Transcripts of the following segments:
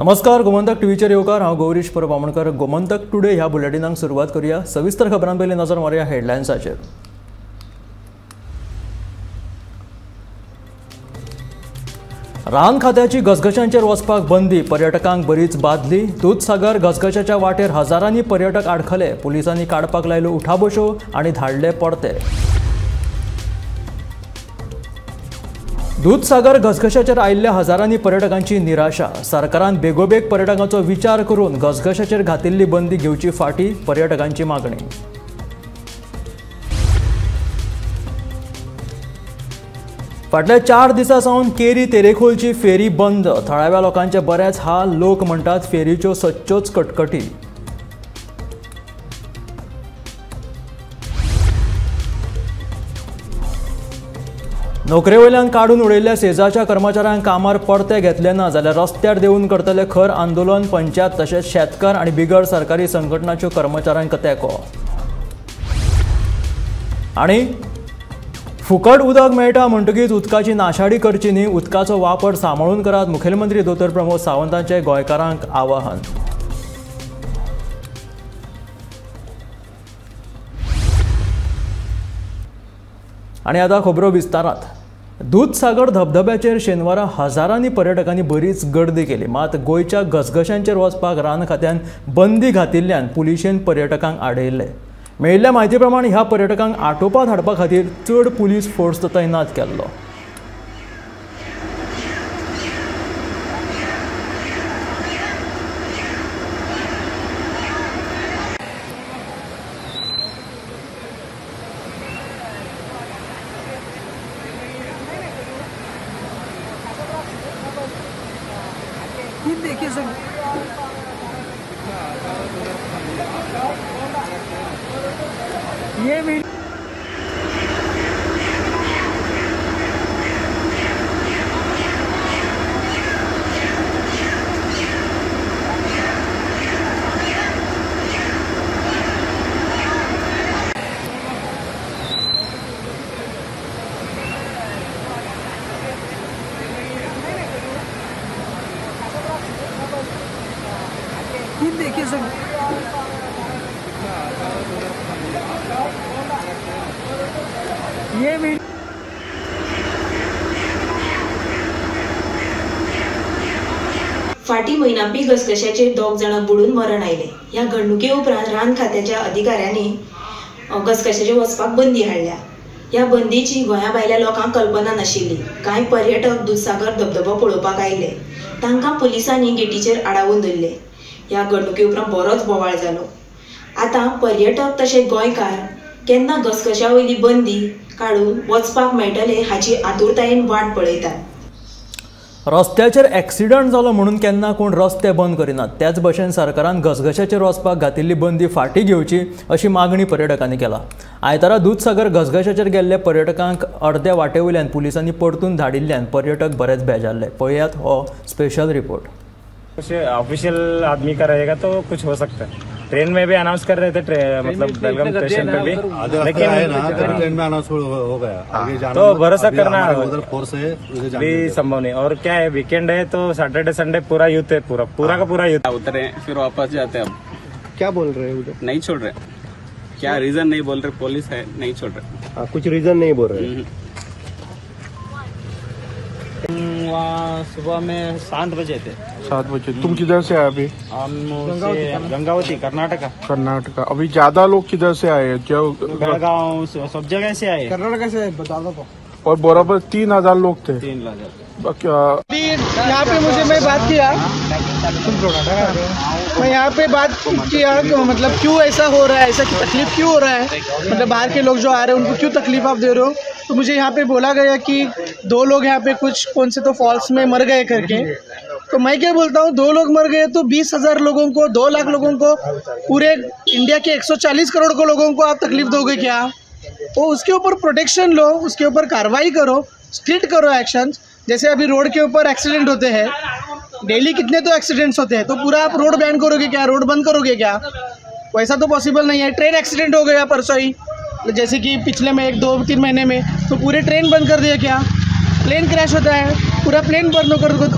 नमस्कार, गोमंतक टीव्हीचेर येवकार. हांव गौरीश परब आमोणकर. गोमंतक टुडे ह्या बुलेटिनाक सुरवात करूया. सविस्तर खबरां पयलीं नजर मारुया हेडलायन्साचेर. रान खात्याची घसघशांचेर वचपाक बंदी, पर्यटकांक बरीच बादली. दूदसागर घसघशाच्या वाटेर हजारांनी पर्यटक आडखले. पुलिसांनी काडपाक लायल्यो उठाबशो आनी धाडले परते. दूदसागर घसघशाचेर आयिल्ल्या हजारांनी पर्यटकांची निराशा. सरकारान बेगोबेग पर्यटकांचो विचार करून घसघशाचेर घातिल्ली बंदी घेवची फाटी, पर्यटकांची मागणी. फाटल्या 4 दिसां सावन केरी तेरेखोलची फेरी बंद. थळाव्या लोकांचे बरेच हाल. लोक म्हणटात फेरीच्यो सच्च्योच कटकटी. नोकरे वयल्यान काडून उडयल्ल्या सेजाच्या कर्मचाऱ्यांक कामार परते घेतले ना जाल्यार रस्त्यार देंवून करतले खर आंदोलन. पंचायत तशेंच शेतकार आनी बिगर सरकारी संघटनाच्यो कर्मचाऱ्यांक तेंको. आनी फुकट उदक मेळटा म्हणटकीच उदकाची नाशाडी करची न्ही, उदकाचो वापर सांबाळून करात, मुखेलमंत्री दोतोर प्रमोद सावंतांचे गोंयकारांक आवाहन. आनी आतां खबरो विस्तारात. दूदसागर धबधब्याचेर शेनवारा हजारांनी पर्यटकांनी बरीच गर्दी केली. मात गोंयच्या घसघशांचेर वचपाक रान खात्यान बंदी घातिल्ल्यान पुलिशेन पर्यटकांक आडयल्ले. मेळिल्ल्या म्हायती प्रमाण ह्या पर्यटकांक आटोपात हाडपा खातीर चड पुलीस फोर्स तैनात केल्लो. देखिए सर, ये वीडियो देखिए सर, ये वीडियो फाटी म्हयनापी घसघश्याचेर 2 जाणां बुडून मरण आयलें. ह्या घडणुके उपरांत रान खात्याच्या अधिकाऱ्यांनी घसघश्याचेर वचपाक बंदी हाडल्या. ह्या बंदीची गोंया भायल्या लोकांक कल्पना नाशिल्ली. कांय पर्यटक दूदसागर धबधबो पळोवपाक आयले, तांकां पुलिसांनी गेटीचेर आडावन धरले. ह्या घडणुके उपरांत बरोच बोवाळ जालो. आतां पर्यटक तशें गोंयकार केन्ना घसघश्या वयली बंदी काडून वचपाक मेळटले हाची आतुरतायेन वाट पळयतात. रस्त्याचेर एक्सिडंट जालो म्हणून केन्ना कोण रस्ते बंद करिनात. त्याच भशेन सरकारान घसघशाचेर वचपाक घातिल्ली बंदी फाटीं घेवची अशी मागणी पर्यटकांनी केला. आयतारा दूदसागर घसघशाचेर गेल्ले पर्यटकांक अर्द्या वाटे वयल्यान पुलिसांनी परतून धाडिल्ल्यान पर्यटक बरेच बेजारले. पळयात हो स्पेशल रिपोर्ट. कुछ ऑफिशियल आदमी का रहेगा तो कुछ हो सकता है. ट्रेन में भी अनाउंस कर रहे थे, मतलब बेलगाम स्टेशन पे भी, लेकिन ट्रेन में अनाउंस हो गया, आगे जाना तो भरोसा करना उधर फोर्स है भी संभव नहीं. और क्या है, वीकेंड है तो सैटरडे संडे पूरा यूथ है, पूरा पूरा का पूरा यूथ. उतरे फिर वापस जाते हैं. अब क्या बोल रहे हैं उधर? नहीं छोड़ रहे. क्या रीजन नहीं बोल रहे, पुलिस है नहीं छोड़ रहे. कुछ रीजन नहीं बोल रहे. वहाँ सुबह में 7 बजे थे. 7 बजे. तुम किधर से आए अभी? हम गंगावती, कर्नाटका. कर्नाटका. अभी ज्यादा लोग किधर से आए? बेलगांव, सब जगह से आए. कर्नाटका से आए, बता दो. और बराबर 3000 लोग थे. 3000. यहाँ पे मुझे मैं बात किया, मैं यहाँ पे बात किया कि मतलब क्यों ऐसा हो रहा है, ऐसा तकलीफ क्यों हो रहा है, मतलब बाहर के लोग जो आ रहे हैं उनको क्यों तकलीफ आप दे रहे हो. तो मुझे यहाँ पे बोला गया कि 2 लोग यहाँ पे कुछ कौन से तो फॉल्स में मर गए करके. तो मैं क्या बोलता हूँ, 2 लोग मर गए तो 20,000 लोगों को, 2 लाख लोगों को, पूरे इंडिया के 140 करोड़ को लोगों को आप तकलीफ दोगे क्या? तो उसके ऊपर प्रोटेक्शन लो, उसके ऊपर कार्रवाई करो, स्ट्रिक्ट करो एक्शंस. जैसे अभी रोड के ऊपर एक्सीडेंट होते हैं डेली, कितने तो एक्सीडेंट्स होते हैं, तो पूरा आप रोड बैन करोगे क्या? रोड बंद करोगे क्या? वैसा तो पॉसिबल नहीं है. ट्रेन एक्सीडेंट हो गया परसों ही, जैसे कि पिछले में 1-2-3 महीने में, तो पूरे ट्रेन बंद कर दिया क्या? प्लेन क्रैश होता है, पूरा प्लेन बंद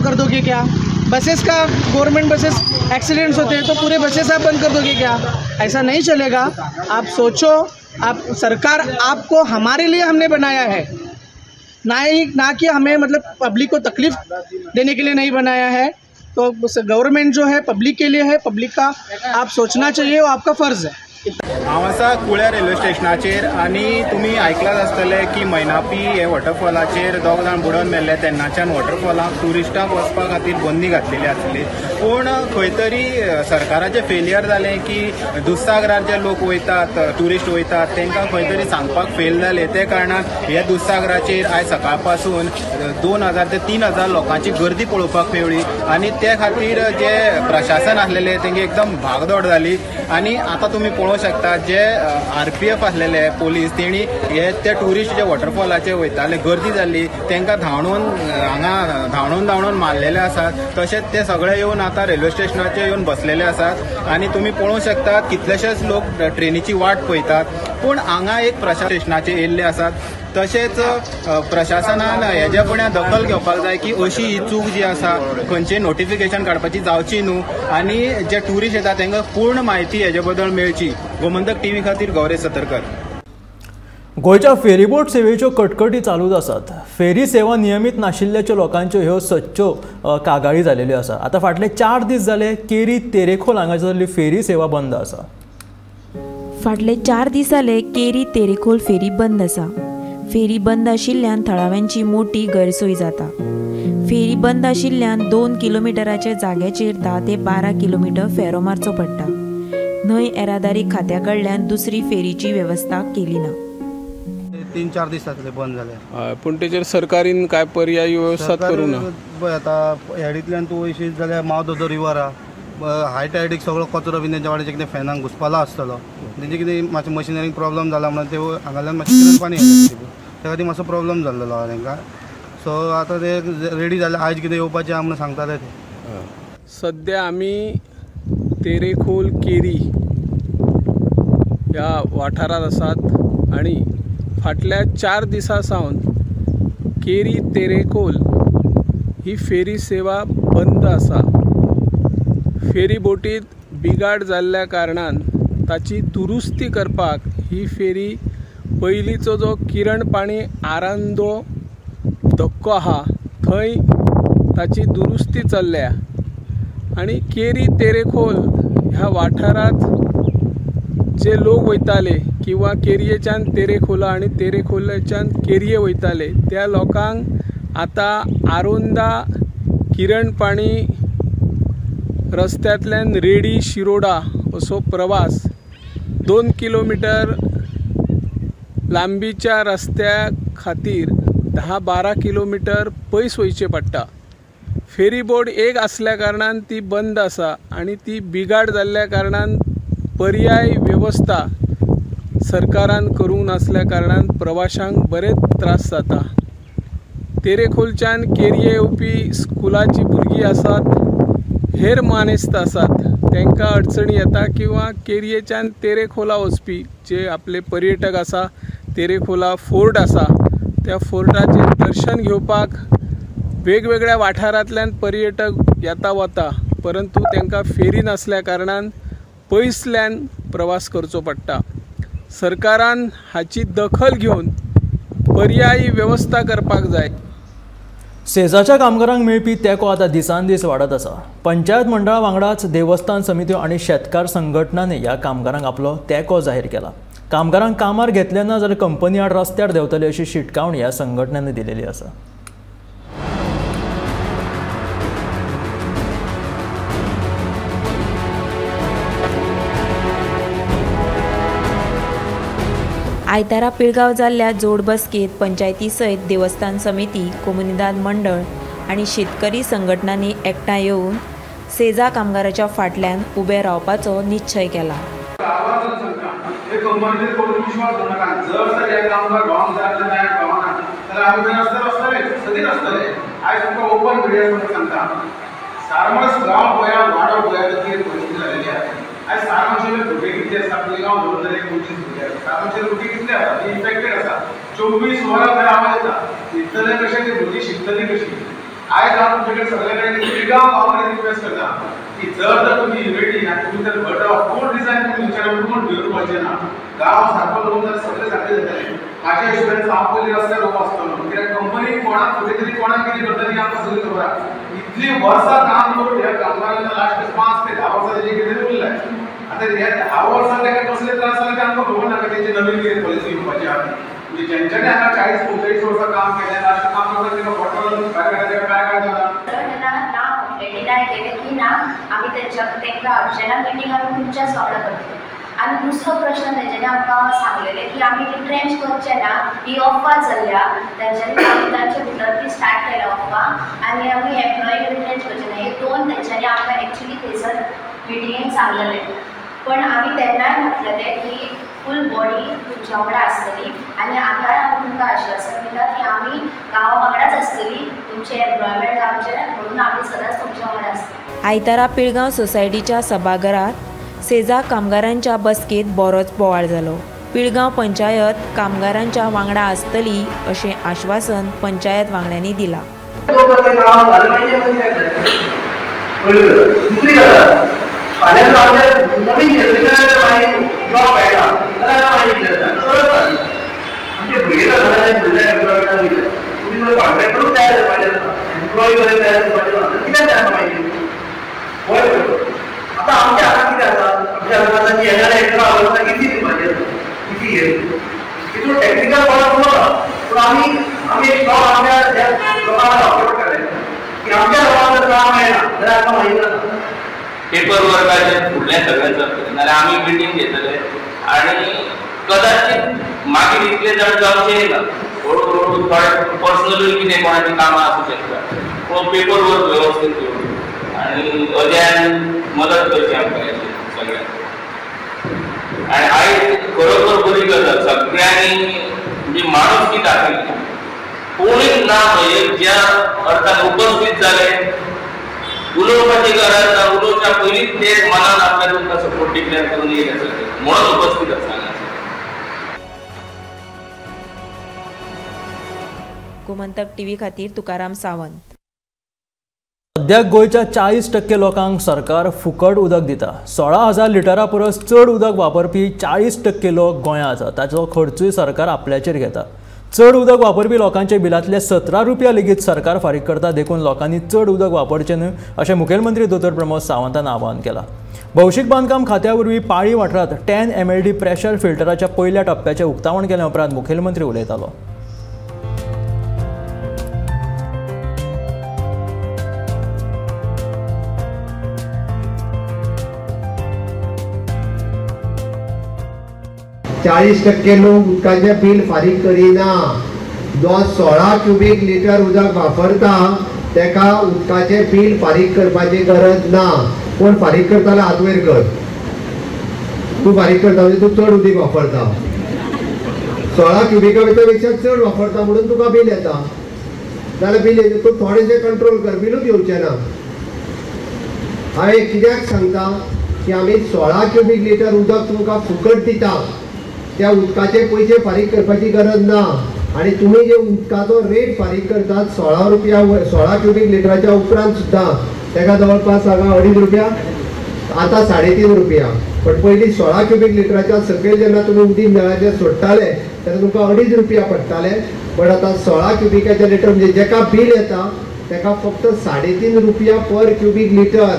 कर दोगे क्या? बसेस का, गवर्नमेंट बसेस एक्सीडेंट्स होते हैं तो पूरे बसेस आप बंद कर दोगे क्या? ऐसा नहीं चलेगा। आप सोचो, आप सरकार आपको हमारे लिए हमने बनाया है, ना ही ना कि हमें मतलब पब्लिक को तकलीफ़ देने के लिए नहीं बनाया है। तो गवर्नमेंट जो है पब्लिक के लिए है, पब्लिक का आप सोचना चाहिए, वो आपका फ़र्ज़ है। हांव आसा कुळ्या रेल्वे स्टेशनाचेर आनी तुमी आयकलां आसतलें की मैनापी हे वॉटरफॉलाचेर दोग जाण बुडोवन मेल्ले तेन्नाच्यान वॉटरफॉलाक ट्युरिस्टांक वचपा खातीर बंदी घातलेली आसली। पूण खंय तरी सरकाराचें फेलियर जालें की दुधसागरार जे लोक वयतात, ट्युरिस्ट वयतात, तांकां खंय तरी सांगपाक फेल जालें। ते कारणान ह्या दुधसागराचेर आयज सकाळ पासून 2000 ते 3000 लोकांची गर्दी पळोवपाक मेळ्ळी आनी ते खातीर जे प्रशासन आसलेलें तेंगे एकदम भागदौड जाली। आनी आतां तुमी पळोवंक शकता जे आरपीएफ आसलेले पोलीस तेणी हे ते ट्युरिस्ट जे वॉटरफॉलाचे वयताले गर्दी जाल्ली तांकां धांवडून हांगा धांवडून धांवडून मारलेले आसात। तशेंच ते सगळे येवन आतां रेल्वे स्टेशनाचेर येवन बसलेले आसात आनी तुमी पळोवंक शकतात कितलेशेच लोक ट्रेनीची वाट पळयतात। पूण हांगा एक प्रशासन स्टेशनाचेर येयल्ले आसात। तशेंच प्रशासनान हेज्या फुडें दखल घेवपाक जाय की अशी ही चूक जी आसा खंयचे नोटिफिकेशन काडपाची जावची न्हू आनी जे ट्युरिस्ट येता तांकां पूर्ण म्हायती हेजे बद्दल मेळची। गोमंतक टीव्ही खातीर गौरेश सतरकर। गोंयच्या फेरीबोट सेवेच्यो कटकटी चालूच आसात। फेरी सेवा नियमीत नाशिल्ल्याच्यो लोकांच्यो ह्यो सदच्यो कागाळी जालेल्यो आसा। आतां फाटले 4 दीस जाले केरी तेरेखोल हांगासरली फेरी सेवा बंद आसा। फाटले 4 दीस जाले केरी तेरेखोल फेरी बंद आसा। फेरी बंद आशिल्ल्यान थळाव्यांची मोठी गैरसोय जाता। फेरी बंद आशिल्ल्यान 2 किलोमिटराच्या जाग्याचेर 10 ते 12 किलोमिटर फेरो मारचो पडटा। न्हंय येरादारी खात्या कडल्यान दुसरी फेरीची वेवस्था केली ना। 3-4 दीस जातले बंद जाले। पूण तेचेर सरकारीन काय पर्यायी वेवस्था करूं ना? पळय आतां हेडींतल्यान तूं वयशीत जाल्यार मावथ ऑफ the river आहा, हाय टायडीक सगळो कचरो बीन तेंच्या वाटेन कितें फॅनांक घुसपालो आसतलो, तेंचे कितें मातशें मशिनरीक प्रॉब्लम जाला म्हणून ते हांगाल्यान मातशें पाणी येता, त्या खातीर मातसो प्रॉब्लम जाल्लो आहा तेंकां। सो आतां ते रेडी जाले, आयज कितें येवपाचें आहा म्हणून सांगताले ते। सद्या आमी तेरेखोल केरी ह्या वाठारांत आसात आनी फाटल्या 4 दिसां सावन केरी तेरेखोल ही फेरी सेवा बंद आसा। फेरी बोटीत बिगाड जाल्ल्या कारणान ताची दुरुस्ती करपाक ही फेरी पयलींचो जो किरण पाणी आरांदो धक्को आहा थंय ताची दुरुस्ती चल्ल्या आनी केरी तेरेखोल ह्या वाठारांत जे लोक वयताले किंवा केरयेच्यान तेरेखोला आनी तेरेखोलाच्यान केरये वयताले त्या लोकांक आतां आरोंदा किरणपाणी रस्त्यांतल्यान रेडी शिरोडा असो प्रवास 2 किलोमिटर लांबीच्या रस्त्या खातीर 10-12 किलोमिटर पयस वयचें पडटा। फेरीबोट एक आसल्या कारणान ती बंद आसा आनी ती बिगाड जाल्ल्या कारणान पर्याय वेवस्था सरकारान करूंक नासल्या कारणान प्रवाशांक बरेच त्रास जाता। तेरेखोलच्यान केरये येवपी स्कुलाचीं भुरगीं आसात, हेर मानेस्त आसात, तांकां अडचणी येता किंवा केरयेच्यान तेरेखोला वचपी जे आपले पर्यटक आसा, तेरेखोला फोर्ट आसा, त्या फोर्टाचें दर्शन घेवपाक वेगवेगळ्या वाठारांतल्यान पर्यटक येता वता, परंतु तांकां फेरी नासल्या कारणान पयसल्यान प्रवास करचो पडटा। सरकारान हाची दखल घेवन पर्यायी वेवस्था करपाक जाय। सेजाच्या कामगारांक मेळपी तेंको आतां दिसान दीस वाडत आसा। पंचायत मंडळा वांगडाच देवस्थान समित्यो आनी शेतकार संघटनांनी ह्या कामगारांक आपलो तेंको जाहीर केला। कामगारांक कामार घेतले ना जाल्यार कंपनी आड रस्त्यार देंवतले अशी शिटकावणी ह्या संघटनांनी दिलेली आसा। आयतारा पिळगांव जाल्ल्या जोड बसकेत पंचायती सयत देवस्थान समिती, कोमुनिदाद मंडळ आनी शेतकरी संघटनांनी एकठांय येवन सेजा कामगाराच्या फाटल्यान उबे रावपाचो निश्चय केला। आयज 24 वरां थंय आवाज येता, न्हिदतले कशें, ती भुरगीं शिकतलीं कशीं? आयज हांव तुमचे कडेन सगळे कडेन पिळगांव गांवां रिक्वेस्ट करता की जर तर तुमी युनिटी आनी तुमी जर घट राव कोण रिजायन तुमी विचार कोण भिवन पडचे ना. गांव सारको लोक जाल्यार सगळे सारके जातले. हाचे एश्युरन्स हांव पयलीं रस्त्यार उबो आसतलो, कित्याक कंपनी कोणाक फुडें तरी कोणाक कितें करता ती आमकां सगळी खबर आसा. इतली वर्सां काम करून ह्या कामगारांना लास्ट 5 ते 10 वर्सां तेजें कितें उरलें. आतां ह्या 10 वर्सां ताका कसले त्रास जाले ते आमकां खबर नाका. तेंची नवीन कितें पॉलिसी येवपाची आहा म्हणजे जेंच्यांनी हांगा 40-45 वर्सां काम केलें, लास्ट काम करता ताका वॉटर भायर काडटा काय काय जालां. ना म्हटलें डिनाय केलें की ना आमी तेंकां हाडचे ना मिटींग आमी तुमच्याच वांगडा करतले. आनी दुसरो प्रश्न तेंच्यांनी आमकां सांगलेलें की आमी ती ट्रेंच करचे ना, ही अफवा चल्ल्या तेंच्यांनी आमी तांचे भितर ती स्टार्ट केल्या अफवा आनी आमी एम्प्लॉई रिट्रेंच करचे ना. हे दोन तेंच्यांनी आमकां एक्चुली थंयसर मिटिंगेक सांगलेलें. पण आमी तेन्नाय म्हटलेलें की फूल बॉडी तुमच्या वांगडा आसतली आनी आतांय आमी तुमकां आश्वासन दिता की आमी गांवा वांगडाच आसतली, तुमचें एम्प्लॉयमेंट जावचें म्हणून आमी सदांच तुमच्या वांगडा आसतली. आयतारा पिळगांव सोसायटीच्या सभाघरात सेजा कामगारांच्या बसकेत बरोच बोवाळ जालो. पिळगांव पंचायत कामगारांच्या वांगडा आसतली अशें आश्वासन पंचायत वांगड्यांनी दिलां. आता आमच्या हातात कितें आसा, आमच्या हातात येणाऱ्या 11 वर्सां कितली दिवपाचें कितली तितून टॅक्निकल पार्ट उरला. पूण आमी आमी एक लॉ आमच्या लोकांक अपलोड केलें की आमच्या लोकांक जर काम मेळना जाल्यार आमकां मागीर जाता पेपर वर्काचेर फुडलें सगळें चलतलें. नाल्यार आमी मिटींग घेतले आनी कदाचित मागीर इतले जाण जावचें ना, हळू हळू थोडे पर्सनलूय कितें कोणाचीं कामां आसूं शकता, पूण पेपर वर्क वेवस्थीत करून आनी अजयान मदत करची आमकां सगळ्यांक. आनी आयज खरोखर बरी गजाल सगळ्यांनी म्हणजे माणुसकी दाखयली, कोणीच ना म्हणजे ज्या अर्थान उपस्थित जाले उलोवपाची गरज ना, उलोवच्या पयलींच ते मनान आपल्या तुमकां सपोर्ट डिक्लेअर करून येयले सगळे म्हणून उपस्थित आसा. गोमंतक टीव्ही खातीर तुकाराम सावंत. सद्याक गोंयच्या 40% लोकांक सरकार फुकट उदक दिता. 16,000 लिटरा परस चड उदक वापरपी 40% लोक गोंयांत आसा. ताचो खर्चूय सरकार आपल्याचेर घेता. चड उदक वापरपी लोकांचे बिलांतले 17 रुपया लेगीत सरकार फारीक करता. देखून लोकांनी चड उदक वापरचें न्हय अशें मुखेलमंत्री दोतोर प्रमोद सावंतान आवाहन केलां. भौशीक बांदकाम खात्या वरवीं पाळी वाठारांत 10 MLD pressure फिल्टराच्या पयल्या टप्प्याचें उक्तावण केल्या उपरांत मुखेलमंत्री उलयतालो. चाळीस टक्के लोक उदकाचें बील फारीक करिना. जो 16 क्युबीक लिटर उदक वापरता ताका उदकाचें बील फारीक करपाची गरज ना. कोण फारीक करता हात वयर कर. तूं फारीक करता म्हणजे तूं चड उदीक वापरता. 16 क्युबिका पेक्षा चड वापरता म्हणून तुका बील येता. जाल्यार बील येता तूं थोडेशें कंट्रोल कर, बिलूच येवचें ना. हांवें कित्याक सांगता की आमी 16 क्युबीक लिटर उदक तुमकां फुकट दिता, त्या उदकाचे पयशे फारीक करपाची गरज ना. आनी तुमी जे उदकाचो रेट फारीक करतात 16 रुपया 16 क्युबीक लिटराच्या उपरांत सुद्दां ताका जवळपास हांगा 2.5 रुपया, आतां 3.5 रुपया. पण पयलीं 16 क्युबीक लिटराच्या सकयल जेन्ना तुमी उदीक नळाचेर सोडटाले तेन्ना तुमकां 2.5 रुपया पडटाले. पण आतां 16 क्युबिकाचे लिटर म्हणजे जेका बील येता ताका फक्त 3.5 रुपया पर क्युबीक लिटर.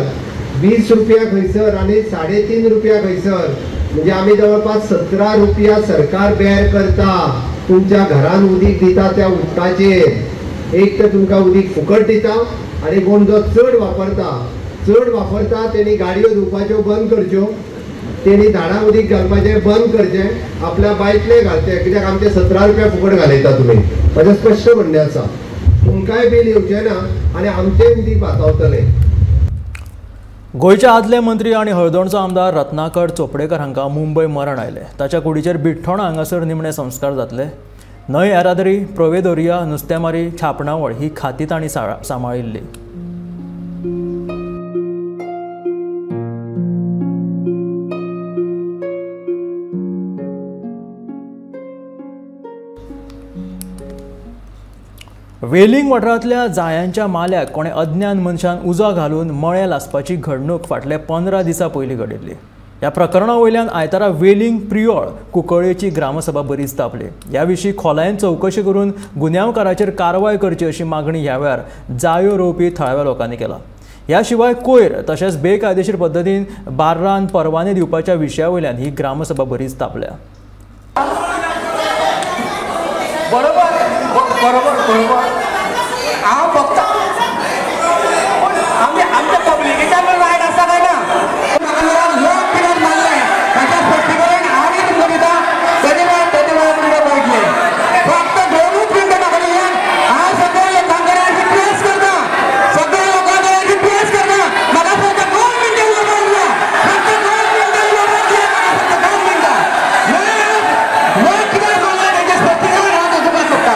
20 रुपया खंयसर आनी 3.5 रुपया खंयसर, म्हणजे आमी जवळपास 17 रुपया सरकार बेर करता तुमच्या घरान उदीक दिता त्या उदकाचेर. एक तर तुमकां उदीक फुकट दिता आनी कोण जो चड वापरता तेणी गाडयो धुवपाच्यो बंद करच्यो, तेणी झाडां उदीक घालपाचें बंद करचें, आपल्या बांयतलें घालचें. कित्याक आमचे 17 रुपया फुकट घालयता तुमी. म्हजें स्पश्ट म्हणणें आसा, तुमकांय बील येवचें ना आनी आमचेंय उदीक वाटावतलें. गोंयचे आदले मंत्री आनी हळदोणचो आमदार रत्नाकर चोपडेकर हांकां मुंबय मरण आयलें. ताच्या कुडीचेर बिठ्ठोणा हांगासर निमणे संस्कार जातले. न्हंय येरादारी, प्रोवेदोरिया, नुस्तेमारी, छापणावळ ही खाती तांणी सांबाळिल्ली. वेलिंग वाठारांतल्या जायांच्या माल्याक कोणे अज्ञान मनशान उजो घालून मळे लासपाची घडणूक फाटले 15 दिसां पयलीं घडिल्ली. ह्या प्रकरणा वयल्यान आयतारा वेलिंग प्रियोळ कुंकळ्ळेची ग्रामसभा बरीच तापली. ह्या विशीं खोलायेन चवकशी करून गुन्यांवकाराचेर कारवाय करची अशी मागणी ह्या वेळार जायो रोवपी थळाव्या लोकांनी केला. ह्या शिवाय कोयर तशेंच बेकायदेशीर पद्दतीन बार्रान परवाने दिवपाच्या विशया वयल्यान ही ग्रामसभा बरीच तापल्या. बरोबर बरोबर बरोबर हांव फक्त आमी आमच्या पब्लिकेच्या रायट आसा काय ना लोक कित्याक मारले ताच्या स्पश्टीकरण आमी तुमकां दिता. तेजे वेळार तुमकां मेळटलें. फक्त 2 मिनटां म्हाका दियात. हांव सगळ्या लोकां कडेन रिक्वेस्ट करता, सगळ्या लोकां कडेन रिक्वेस्ट करता, म्हाका फक्त 2 मिनटां उलोवपाक दिया. फक्त 2 मिनटां उलोवपाक दिया म्हाका, फक्त 2 मिनटां. लोक कित्याक मारले तेजें स्पश्टीकरण हांव तुमकां सोदता.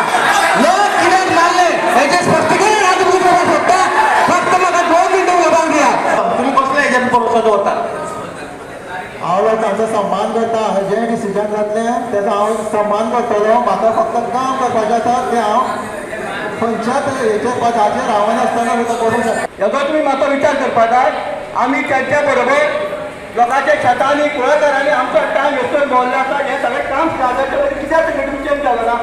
लोक कित्याक मारले हेजें स्पश्टीकरण हांव तुमकां दिवपाक सोदता. फक्त म्हाका 2 मिनटां उलोवपाक दिया. तुमी कसले हेजेर भरोसो दवरता? हांव लोकांचो सम्मान करता. जें डिसिजन जातलें तेजो हांव सम्मान करतलो. म्हाका फक्त काम करपाचें आसा तें हांव खंयच्याच हेचेर पदाचेर रावनासतना सुद्दां करूंक शकता. हेजो तुमी म्हाका विचार करपाक जाय. आमी तांच्या बरोबर लोकांच्या शेतांनी कुळागरांनी आमचो टायम वेस्ट दवरलो आसा. हें सगळें काम स्टार्ट जालें कित्याक चेंज जालो ना?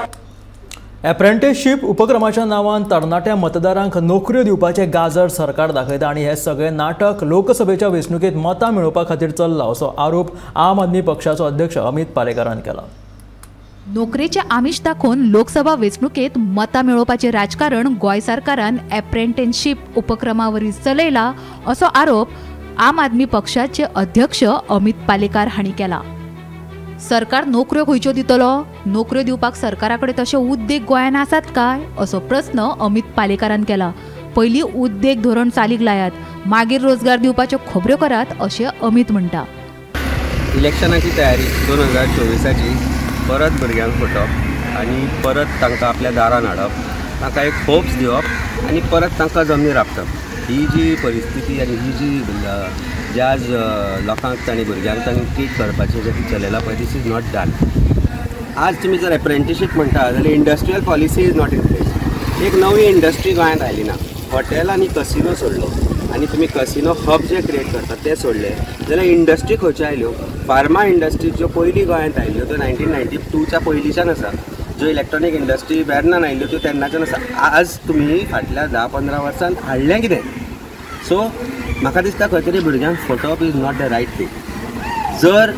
एप्रेंटिसशीप उपक्रमाच्या नांवान तरणाट्या मतदारांक नोकऱ्यो दिवपाचें गाजर सरकार दाखयता आनी हें सगळें नाटक लोकसभेच्या वेंचणुकेंत मतां मेळोवपा खातीर चल्लां असो आरोप आम आदमी पक्षाचो अध्यक्ष अमित पालेकारान केला. नोकरेचे आमिष दाखोवन लोकसभा वेंचणुकेंत मतां मेळोवपाचें राजकारण गोंय सरकारान एप्रेंटिसशीप उपक्रमा वरवीं चलयला असो आरोप आम आदमी पक्षाचे अध्यक्ष अमित पालेकार हांणी केला. सरकार नोकऱ्यो खंयच्यो दितलो? नोकऱ्यो दिवपाक सरकारा कडेन तशे उद्देग गोंयांत आसात काय असो प्रस्न अमित पालेकारान केला. पयलीं उद्देग धोरण चालीक लायात, मागीर रोजगार दिवपाच्यो खबऱ्यो करात अशें अमित म्हणटा. इलेक्शनाची तयारी 2024 परत भुरग्यांक फटोवप आनी परत तांकां आपल्या दारान हाडप, तांकां एक होप्स दिवप आनी परत तांकां जमनीर आपटप, ही जी परिस्थिती आनी ही जी जे आज लोकांक तांणी भुरग्यांक तांणी ट्रीट करपाचें जें चलयलां पळय, this is not done. आज तुमी जर एप्रेंटिशीप म्हणटा जाल्यार industrial policy is not in place. एक नवी इंडस्ट्री गोंयांत आयली ना. हॉटेल आनी कसिनो सोडलो आनी तुमी कसिनो हब जे क्रिएट करतात ते सोडले जाल्यार इंडस्ट्री खंयच्यो आयल्यो? फार्मा इंडस्ट्री ज्यो पयलीं गोंयांत आयल्यो त्यो 1992च्या पयलींच्यान आसा. ज्यो इलेक्ट्रॉनीक इंडस्ट्री वेर्नान आयल्यो त्यो तेन्नाच्यान आसा. आज तुमी फाटल्या 10-15 वर्सांत हाडलें कितें? सो म्हाका दिसता खंय तरी भुरग्यांक फटोवप is not the right thing. जर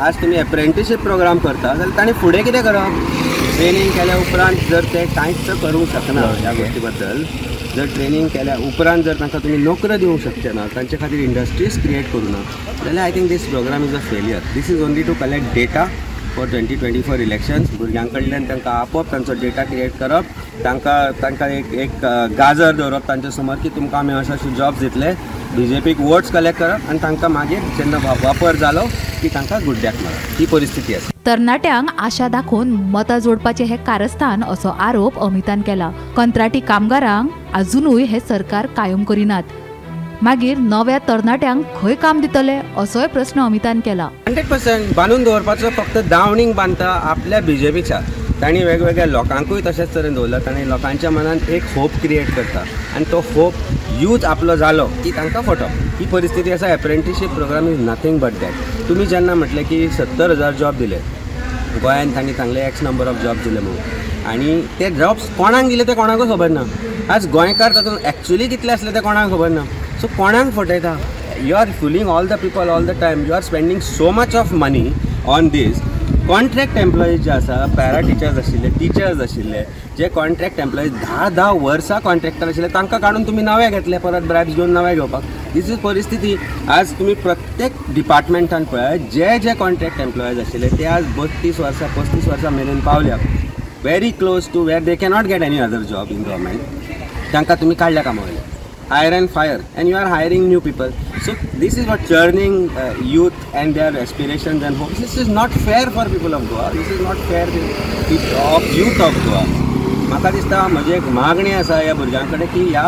आज तुमी एप्रेंटिशीप प्रोग्राम करता जाल्यार तांणी फुडें कितें करप? ट्रेनींग केल्या उपरांत जर ते कांयच करूंक शकना ह्या गोश्टी बद्दल, जर ट्रेनींग केल्या उपरांत जर तांकां तुमी नोकऱ्यो दिवंक शकचे ना, तांचे खातीर इंडस्ट्रीज क्रिएट करूं ना, जाल्यार I think this program is a failure. This is only to collect data for 2024 elections. भुरग्यां कडल्यान तांकां आपोवप, तांचो डेटा क्रिएट करप, तांकां एक एक गाजर दवरप तांच्या समोर की तुमकां आमी अशे अशे जॉब्स दितले, बीजेपीक वोट्स कलेक्ट करप आनी तांकां मागीर जेन्ना वापर जालो की तांकां गुड्ड्याक मारप, ही परिस्थिती आसा. तरणाट्यांक आशा दाखोवन मतां जोडपाचें हें कारस्थान असो आरोप अमितान केला. कंत्राटी कामगारांक आजुनूय हें सरकार कायम करिनात, मागीर नव्या तरणाट्यांक खंय काम दितले असोय प्रस्न अमितान केला. 100% बांदून दवरपाचो फक्त दावणींग बांदता आपल्या बीजेपीच्या. तांणी वेगवेगळ्या लोकांकूय तशेंच तरेन दवरला. तांणी लोकांच्या मनान एक होप क्रिएट करता आनी तो होप यूज आपलो जालो की तांकां फटोवप, ही परिस्थिती आसा. Apprenticeship program is nothing but that. तुमी जेन्ना म्हटलें की 70,000 जॉब दिले गोंयांत, तांणी सांगले एक्स नंबर ऑफ जॉब दिले म्हणून, आनी ते जॉब्स कोणाक दिले ते कोणाकूच खबर ना. आज गोंयकार तातूंत एक्चुअली कितले आसले ते कोणाक खबर ना. सो कोणाक फटयता? You are fooling all the people all the time. You are spending so much of money on this. Contract employees जे आसा, पॅरा टिचर्स आशिल्ले, टिचर्स आशिल्ले, जे कॉन्ट्रॅक्ट एम्प्लॉईज 10-10 वर्सां कॉन्ट्रॅक्टर आशिल्ले, तांकां काडून तुमी नवे घेतले, परत ब्रायब्स घेवन नवे घेवपाक. दीस is परिस्थिती. आज तुमी प्रत्येक डिपार्टमेंटान पळयात, जे जे कॉन्ट्रॅक्ट एम्प्लॉईज आशिल्ले ते आज 32 वर्सां 35 वर्सां मेरेन पावल्या, very close to where they cannot get any other job in government. तांकां तुमी काडल्या कामा वयले. Hire and fire, and you are hiring new people. So this is what churning youth and their aspirations and hopes. This is not fair for people of Goa. This is not fair of youth of Goa. म्हाका दिसता म्हजी एक मागणी आसा ह्या भुरग्यां कडेन की ह्या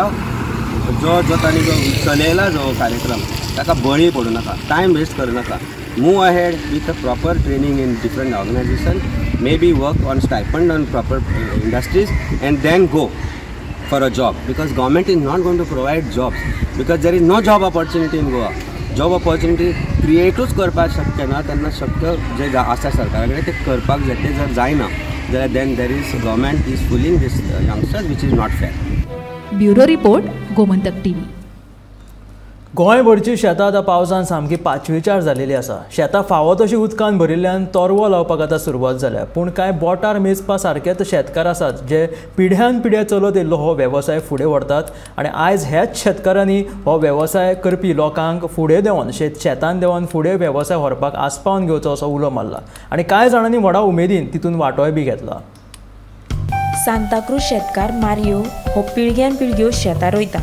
जो जो तांणी जो चलयला जो कार्यक्रम ताका बळी पडूं नाका, टायम वेस्ट करूं नाका. Move ahead with a proper training in different organization, maybe work on stipend on proper industries and then go. for a job, because government is not going to provide jobs, because there is no job opportunity in Goa. Job opportunity क्रिएटूच करपाक शक्य ना, तेन्ना शक्य जे आसा सरकारा कडेन ते करपाक जाय, ते जर जायना जाल्यार then there is government is fooling this youngsters, which is not fair. Bureau report, Gomantak TV. गोंयभरची शेतां आतां पावसान सामकी पाचवीचार जालेली आसा. शेतां फावो तशी उदकान भरिल्ल्यान तोरवो लावपाक आतां सुरवात जाल्या. पूण कांय बोटार मेजपा सारकेच शेतकार आसात जे पिढ्यान पिढ्या चलत येयल्लो हो वेवसाय फुडें व्हरतात आनी आयज ह्याच शेतकारांनी हो वेवसाय करपी लोकांक फुडें देंवन शेतान देंवन फुडें वेवसाय व्हरपाक आस्पावन घेवचो असो उलो मारला आनी कांय जाणांनी व्हडा उमेदीन तितून वांटोय बी घेतला. सांताक्रूज शेतकार मारियो हो पिळग्यान पिळग्यो शेतां रोयता.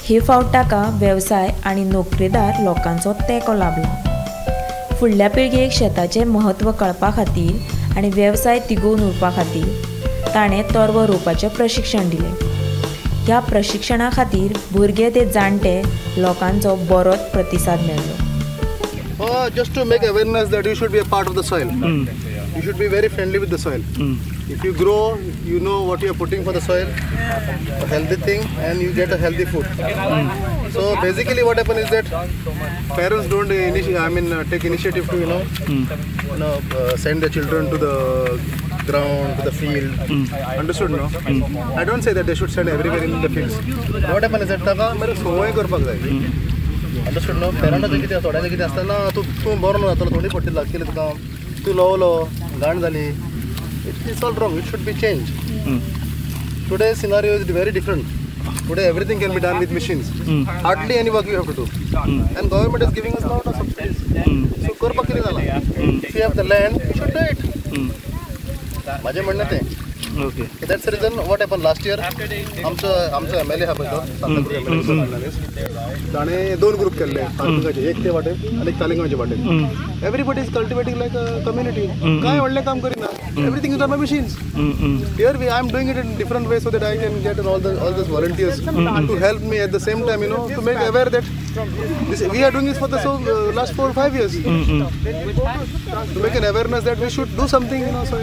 हे फावट ताका वेवसाय आनी नोकरेदार लोकांचो तेंको लाबला. फुडल्या पिळगेक शेताचें म्हत्व कळपा खातीर आनी वेवसाय तिगोवन उरपा खातीर ताणें तोरवो रोवपाचें प्रशिक्षण दिलें. ह्या प्रशिक्षणा खातीर भुरगे ते जाणटे लोकांचो बरोच प्रतिसाद मेळ्ळो. Just to make awareness that you should be a part of the soil. You should be very friendly with the soil. If you grow, you know what you are putting for the soil, a healthy thing, and you get a healthy food. So basically what happens is that parents don't take initiative to send their children to the ground, to the field. Understood, no? I don't say that they should send everywhere in the fields. What happens is that taka mere sovoy karpak jai. Understood, no? Parents कितें थोड्यांचें कितें आसता ना, तूं तूं बरो ना जातलो, थोडी पडटी लागतली तुका, तूं लवलो, घाण जाली. It's all wrong. It should be changed. Today's scenario is very different. Today everything can be done with machines. Hardly any work you have to do. And government is giving us lot of subsidies. So करपाक कितें जाला? If you have the land, you should do it. म्हाजें म्हणणें तें. Okay. That's the reason what happened last year. आमचो आमचो MLA आहा पळय तो, सांताक्रूज MLA, ताणें दोन ग्रुप केल्ले फार्मिंगाचे, एक ते वाटेन आनी एक तालिगांवचे वाटेन. Everybody is cultivating like a community. कांय व्हडलें काम करिना. Everything is done by machines. Here I am doing it in different way so that I can get all these volunteers to help me at the same time, you know, to make aware that this, we are doing this for the last 4 or 5 years. To make an awareness that we should do something, you know. So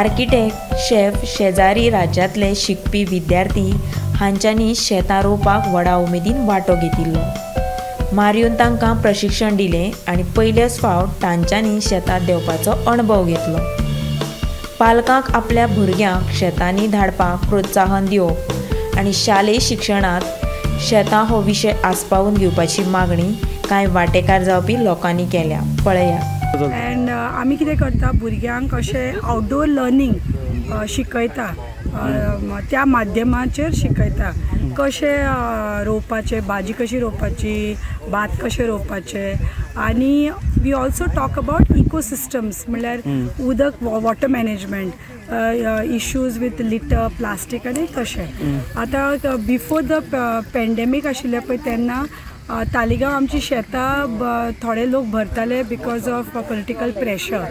architect, chef, शेजारी राज्यांतले शिकपी विद्यार्थी हांच्यांनी शेतां रोवपाक व्हडा उमेदीन वांटो घेतिल्लो. मारियोन तांकां प्रशिक्षण दिलें आनी पयलेच फावट तांच्यांनी शेतांत देंवपाचो अणभव घेतलो. पालकांक आपल्या भुरग्यांक शेतांनी धाडपाक प्रोत्साहन दिवप आनी शालेय शिक्षणांत शेतां हो विशय आस्पावून घेवपाची मागणी कांय वांटेकार जावपी लोकांनी केल्या. पळया. एंड आमी कितें करता, भुरग्यांक अशें आउटडोर लर्नींग शिकयता, त्या माध्यमाचेर शिकयता कशें रोवपाचें, भाजी कशी रोवपाची, भात कशें रोवपाचें. आनी we also talk about ecosystems, म्हणल्यार उदक, water management issues with litter, plastic आनी तशें. आतां बिफोर the pandemic आशिल्लें पळय तेन्ना तालिगांव आमची शेतां थोडे लोक भरताले because of political pressure.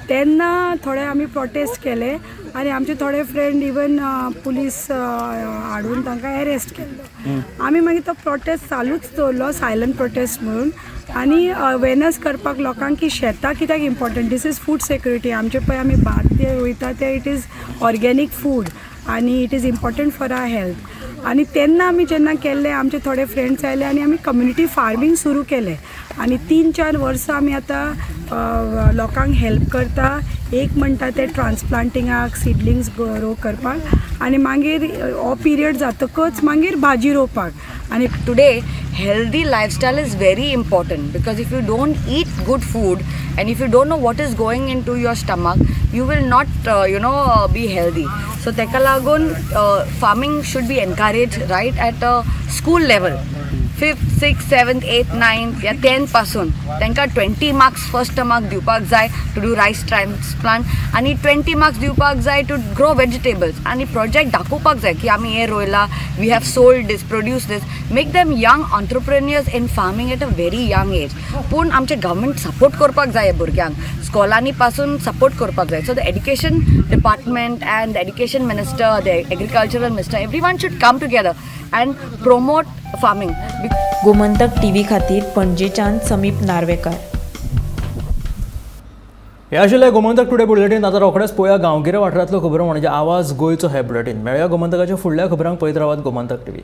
तेन्ना थोडे आमी प्रोटेस्ट केले आनी आमचे थोडे फ्रेंड इवन पुलीस हाडून तांकां एरेस्ट केल्लो. आमी मागीर तो प्रोटेस्ट चालूच दवरलो, सायलंट प्रोटेस्ट म्हणून, आनी अवेरनस करपाक लोकांक की शेतां कित्याक important. This is food security. आमचे पळय आमी भात जे रोयता ते it is organic food आनी it is important for our health. आनी तेन्ना आमी जेन्ना केल्लें, आमचे थोडे फ्रेंड्स आयले आनी आमी कम्युनिटी फार्मींग सुरू केलें आनी 3-4 वर्सां आमी आतां लोकांक हेल्प करता. एक म्हणटा ते ट्रान्सप्लांटिंगाक, सिडलिंग्स रो करपाक, आनी मागीर हो पिरियड जातकच मागीर भाजी रोवपाक. आनी today healthy lifestyle is very important, because if you don't eat good food and if you don't know what is going into your stomach, you will not be healthy. So teka lagun farming should be encouraged right at a school level. 5th, 6th, 7th, 8th, 9th या 10th पासून तांकां 20 marks first mark दिवपाक जाय two do rice transplant, आनी 20 marks दिवपाक जाय two grow vegetables, आनी project दाखोवपाक जाय की आमी हें रोयलां, we have sold this, produce this. Make them young entrepreneurs in farming at a very young age. पूण आमचें गव्हर्मेंट सपोर्ट करपाक जाय भुरग्यांक, स्कॉलांनी पासून सपोर्ट करपाक जाय. So the education department and the education minister, the agricultural minister, everyone should come together and promote farming. Gomantak TV खातीर पणजेच्यान समीप नार्वेकार. हे आशिल्लें गोमंतक टुडे बुलेटीन. आतां रोखडेच पळोवया गांवगिऱ्या वाठारांतल्यो खबरो म्हणजे आवाज गोंयचो हे बुलेटीन. मेळया गोमंतकाच्या फुडल्या खबरांक. पळयत रावात गोमंतक टीव्ही.